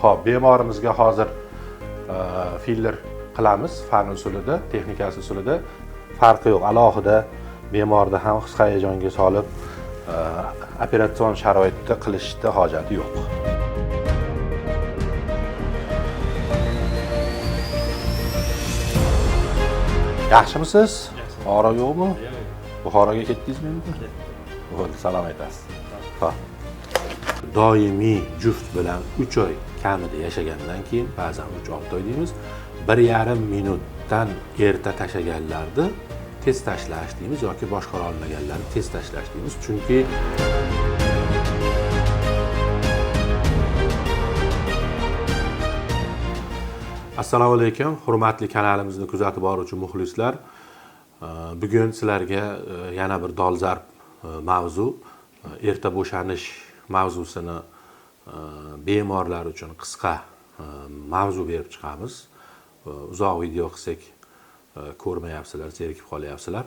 Xo'p, bemorimizga hozir filler qilamiz fan usulida, texnikasi usulida. Farqi yo'q, alohida bemorni ham his hayajonga solib operatsion sharoitda qilishda hojati yo'q. Yaxshimisiz? Og'riq yo'qmi? Buxoroga ketdingizmi endi? Bo'ldi, salom aytasiz. Xo'p. Doimiy juft bilan 3 oy kamida yashagandan keyin, ba'zan 3-6 oy deymiz, 1,5 minutdan erta tashlaganlarni tez tashlash deymiz yoki boshqara olmaganlarni tez tashlash deymiz. Chunki assalomu alaykum, hurmatli kanalimizni kuzatib boruvchi muxlislar. Bugun sizlarga yana bir dolzarb mavzu, erta bo'shanish mavzusini bemorlar uchun qisqa mavzu berib chiqamiz. Uzoq video qilsak ko'rmayapsizlar, zerikib qolyapsizlar.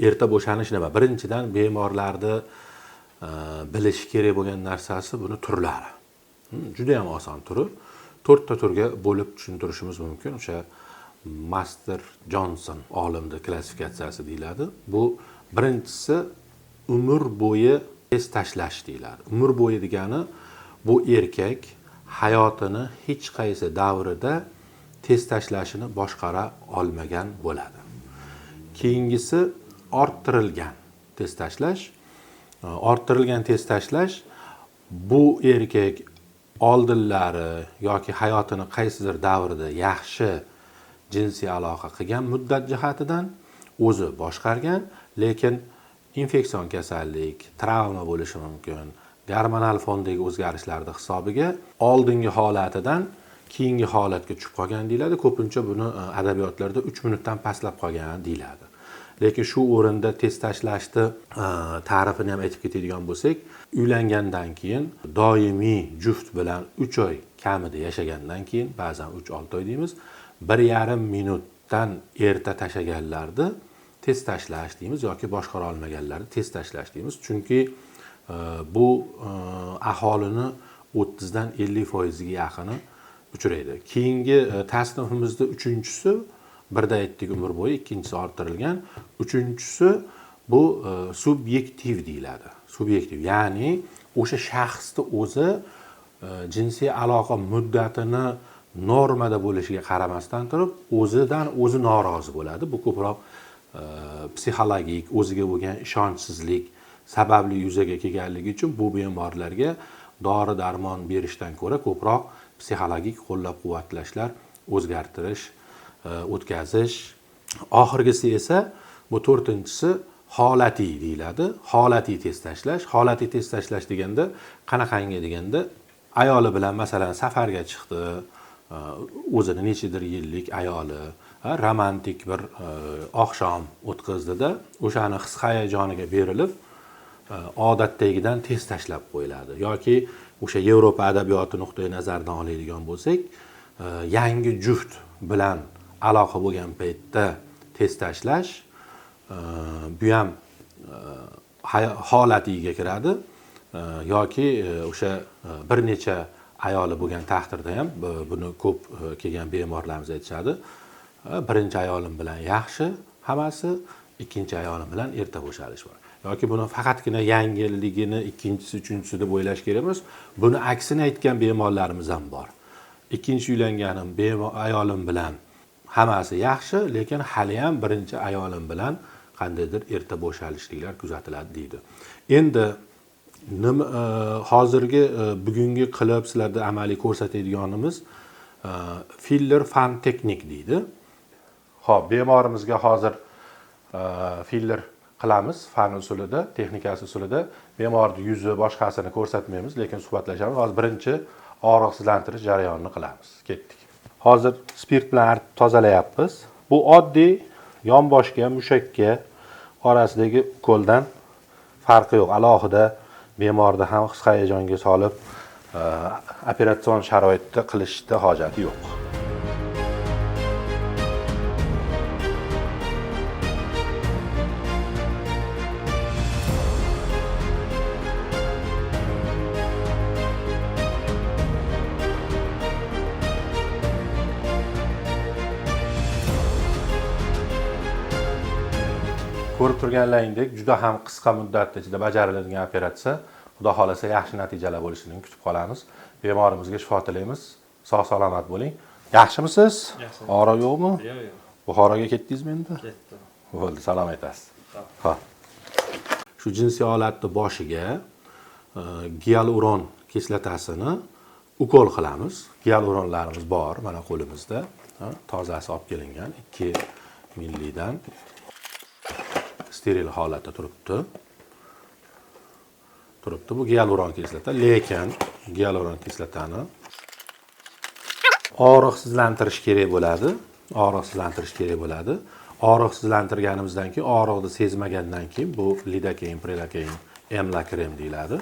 Erta bo'shanish nima? Birinchidan bemorlarni bilishi kerak bo'lgan narsasi buni turlari. Juda ham oson turi. 4 ta turga bo'lib tushuntirishimiz mumkin. O'sha Master Johnson olimning klassifikatsiyasi deyiladi. Bu birinchisi umr bo'yi tez tashlash deyiladi. Umr bo'yi degani bu erkak hayotini hech qaysi davrida tez tashlashini boshqara olmagan bo'ladi. Keyingisi orttirilgan tez tashlash. Orttirilgan tez tashlash bu erkak oldinlari yoki hayotini qaysidir davrida yaxshi jinsiy aloqa qilgan muddat jihatidan o'zi boshqargan, lekin infeksion kasallik, travma bo'lishi mumkin, gormonal fondagi o'zgarishlarni hisobiga oldingi holatidan keyingi holatga tushib qolgan deyiladi. Ko'pincha buni adabiyotlarda 3 minutdan pastlab qolgan deyiladi. Lekin shu o'rinda tez tashlashni ta'rifini ham aytib ketadigan bo'lsak, uylangandan keyin doimiy juft bilan 3 oy kamida yashagandan keyin, ba'zan 3-6 oy deymiz, 1,5 minutdan erta tashlaganlarni tez tashlash deymiz yoki boshqara olmaganlarni tez tashlash deymiz. Chunki bu aholini 30 dan 50% ga yaqini uchraydi. Keyingi tasnifimizda uchinchisi, birda aytdik umr bo'yi, ikkinchisi orttirilgan, uchinchisi bu subyektiv deyiladi. Subyektiv, ya'ni o'sha shaxsni o'zi jinsiy aloqa muddatini normada bo'lishiga qaramasdan turib, o'zidan o'zi norozi bo'ladi. Bu ko'proq psixologik, o'ziga bo'lgan ishonchsizlik sababli yuzaga kelganligi uchun bu bemorlarga dori-darmon berishdan ko'ra ko'proq psixologik qo'llab-quvvatlashlar, o'zgartirish, o'tkazish. Oxirgisi esa bu to'rtinchisi holatiy deyiladi. Holatiy tez tashlash. Holatiy tez tashlash deganda qanaqangi deganda ayoli bilan masalan safarga chiqdi, o'zini nechadir yillik ayoli romantik bir oqshom o'tkazdida, o'shani his hayajoniga berilib odatdagidan tez tashlab qo'yiladi. Yoki o'sha Yevropa adabiyoti nuqtai nazaridan oladigan bo'lsak, yangi juft bilan aloqa bo'lgan paytda tez tashlash bu ham holatiga kiradi yoki o'sha bir necha ayoli bo'lgan taqdirda ham buni ko'p kelgan bemorlarimiz aytishadi. Birinchi ayolim bilan yaxshi hammasi, ikkinchi ayolim bilan erta bo'shalish bor. Yoki buni faqatgina yangiligini ikkinchisi, uchinchisi deb o'ylash kerak emas. Buni aksini aytgan bemorlarimiz ham bor. Ikkinchi uylanganim ayolim bilan hammasi yaxshi, lekin hali ham birinchi ayolim bilan qandaydir erta bo'shalishliklar kuzatiladi deydi. Endi nima hozirgi bugungi qilib sizlarda amaliy ko'rsatadiganimiz filler fan texnik deydi. Xo'p, bemorimizga hozir filler qilamiz fan usulida, texnikasi usulida. Bemorning yuzi boshqasini ko'rsatmaymiz, lekin suhbatlashamiz. Hozir birinchi og'riqsizlantirish jarayonini qilamiz. Ketdik. Hozir spirt bilan artib tozalayapmiz. Bu oddiy yonboshga, mushakka orasidagi ukoldan farqi yo'q. Alohida bemorni ham his hayajonga solib operatsion sharoitda qilishda hojati yo'q. Ko'rib turganlaringdek, juda ham qisqa muddat ichida bajariladigan operatsiya. Xudo xolasa yaxshi natijalar bo'lishini kutib qolamiz. Bemorimizga shifo tilaymiz. Sog' salomat bo'ling. Yaxshimisiz? Yaxshi. Og'riq yo'qmi? Yo'q, yo'q. Buxoroga ketdingizmi endi? Ketdim. Bo'ldi, salom aytasiz. Ha. Shu jinsiy olatni boshiga gialuron kislotasini ukol qilamiz. Gialuronlarimiz bor mana qo'limizda. Tozasi olib kelingan 2 millidan steril holatda turibdi. Turibdi bu gialuron kislota, lekin gialuron kislotani og'riqsizlantirish kerak bo'ladi. Og'riqsizlantirish kerak bo'ladi. Og'riqsizlantirganimizdan keyin, og'riqni sezmagandan keyin bu lidokain, prilokain, emla krem deyiladi.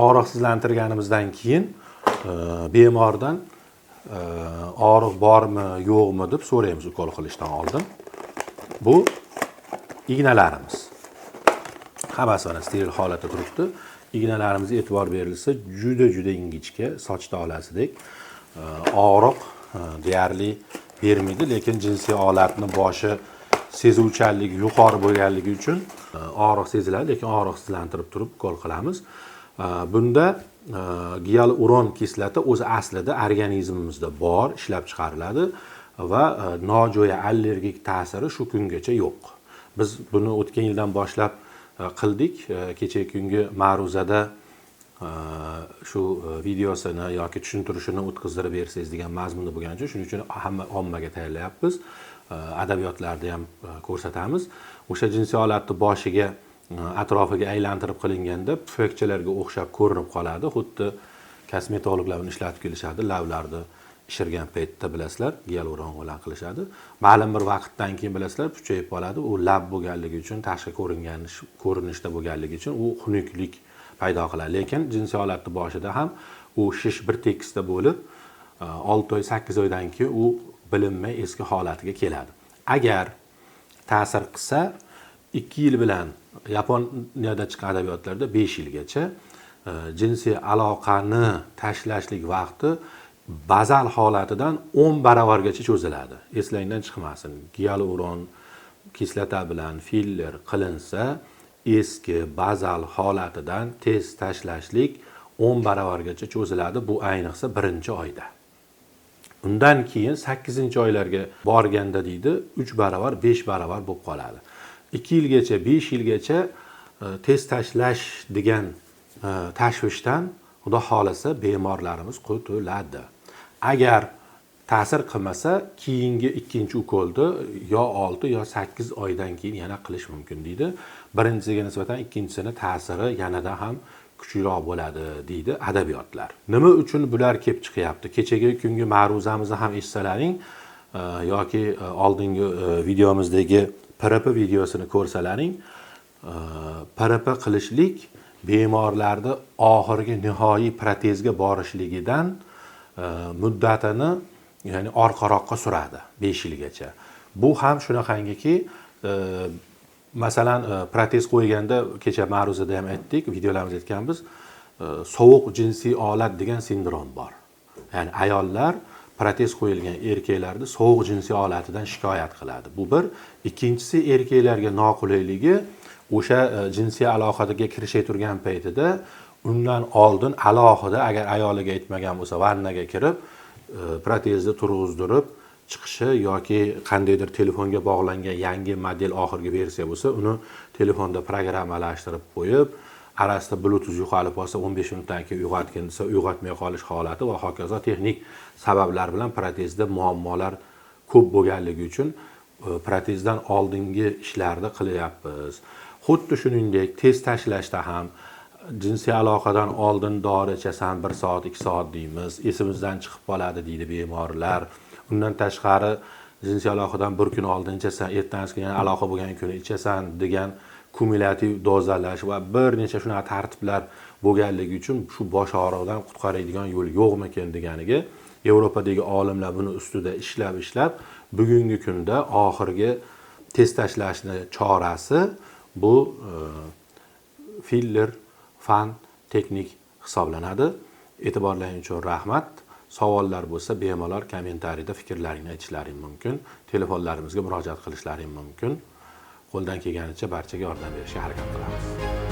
Og'riqsizlantirganimizdan keyin bemordan og'riq bormi, yo'qmi deb so'raymiz ukol qilishdan oldin. Bu ignalarimiz. Hammasi mana steril holatda turibdi. Ignalarimizga e'tibor berilsa, juda-juda ingichka, soch tolasidek. Og'riq deyarli bermaydi, lekin jinsiy olatni boshi sezuvchanligi yuqori bo'lganligi uchun og'riq seziladi, lekin og'riqsizlantirib turib ukol qilamiz. Bunda gialuron kislota o'zi aslida organizmimizda bor, ishlab chiqariladi va nojo'ya allergik ta'siri shu kungacha yo'q. Biz buni o'tgan yildan boshlab qildik. Kechagi kungi ma'ruzada shu videosini yoki tushuntirishini o'tkazdirib bersangiz degan mazmunda bo'lgani uchun, shuning uchun hamma ommaga tayyorlayapmiz. Adabiyotlarda ham ko'rsatamiz. O'sha jinsiy olatni boshiga, atrofiga aylantirib qilinganda pufakchalarga o'xshab ko'rinib qoladi. Xuddi kosmetologlar uni ishlatib kelishadi, lavlarni ishirgan paytda bilasizlar, gialuron bilan qilishadi. Ma'lum bir vaqtdan keyin bilasizlar, puchayib qoladi. U lab bo'lganligi uchun, tashqi ko'ringan ko'rinishda bo'lganligi uchun u xunuklik paydo qiladi. Lekin jinsiy olatni boshida ham u shish bir tekisda bo'lib, 6 oy, 8 oydan keyin u bilinmay eski holatiga keladi. Agar ta'sir qilsa, 2 yil bilan Yaponiyada chiqqan adabiyotlarda 5 yilgacha jinsiy aloqani tashlashlik vaqti bazal holatidan 10 baravargacha cho'ziladi. Eslangdan chiqmasin. Gialuron kislota bilan filler qilinsa, eski bazal holatidan tez tashlashlik 10 baravargacha cho'ziladi. Bu ayniqsa 1-oyda. Undan keyin 8-oylarga borganda deydi, 3 baravar, 5 baravar bo'lib qoladi. 2 yilgacha, 5 yilgacha tez tashlash degan tashvishdan Xudo xolasa bemorlarimiz qutuladi. Agar ta'sir qilmasa, keyingi ikkinchi ukolni yo 6 yo 8 oydan keyin yana qilish mumkin deydi. Birinchisiga nisbatan ikkinchisini ta'siri yanada ham kuchliroq bo'ladi deydi adabiyotlar. Nima uchun bular kelib chiqyapti? Kechagi kungi ma'ruzamizni ham eshitsalaring yoki oldingi videomizdagi PRP videosini ko'rsalaring, PRP qilishlik bemorlarni oxirgi nihoyiy protezga borishligidan muddatini, ya'ni orqaroqqa suradi 5 yilgacha. Bu ham shunaqangiki, masalan, protez qo'yganda kecha ma'ruzada ham aytdik, videolarimizda aytganmiz, sovuq jinsiy olat degan sindrom bor. Ya'ni ayollar protez qo'yilgan erkaklarni sovuq jinsiy olatidan shikoyat qiladi. Bu bir. Ikkinchisi, erkaklarga noqulayligi o'sha jinsiy aloqaga kirishay turgan paytida undan oldin alohida, agar ayoliga aytmagan bo'lsa, vannaga kirib protezni turg'izdirib chiqishi yoki qandaydir telefonga bog'langan yangi model oxirgi versiya bo'lsa, uni telefonda programmalashtirib qo'yib, arasida Bluetooth yo'qolib qolsa 15 minutdan keyin uyg'otgin desa uyg'otmay qolish holati va hokazo texnik sabablar bilan protezda muammolar ko'p bo'lganligi uchun protezdan oldingi ishlarni qilyapmiz. Xuddi shuningdek, tez tashlashda ham jinsiy aloqadan oldin dori ichasan 1 soat, 2 soat deymiz, esimizdan chiqib qoladi deydi bemorlar. Undan tashqari jinsiy aloqadan bir kun oldin ichasan, ertasi kuni yana aloqa bo'lgan kuni ichasan degan kumulyativ dozalash va bir necha shunaqa tartiblar bo'lganligi uchun shu bosh og'rig'idan qutqaradigan yo'l yo'qmikin deganiga Yevropadagi olimlar buni ustida ishlab bugungi kunda oxirgi tez tashlashni chorasi bu filler fan texnik hisoblanadi. E'tiborlaring uchun rahmat. Savollar bo'lsa bemalol kommentariyda fikrlaringni aytishlaring mumkin. Telefonlarimizga murojaat qilishlaring mumkin. Qo'ldan kelganicha barchaga yordam berishga harakat qilamiz.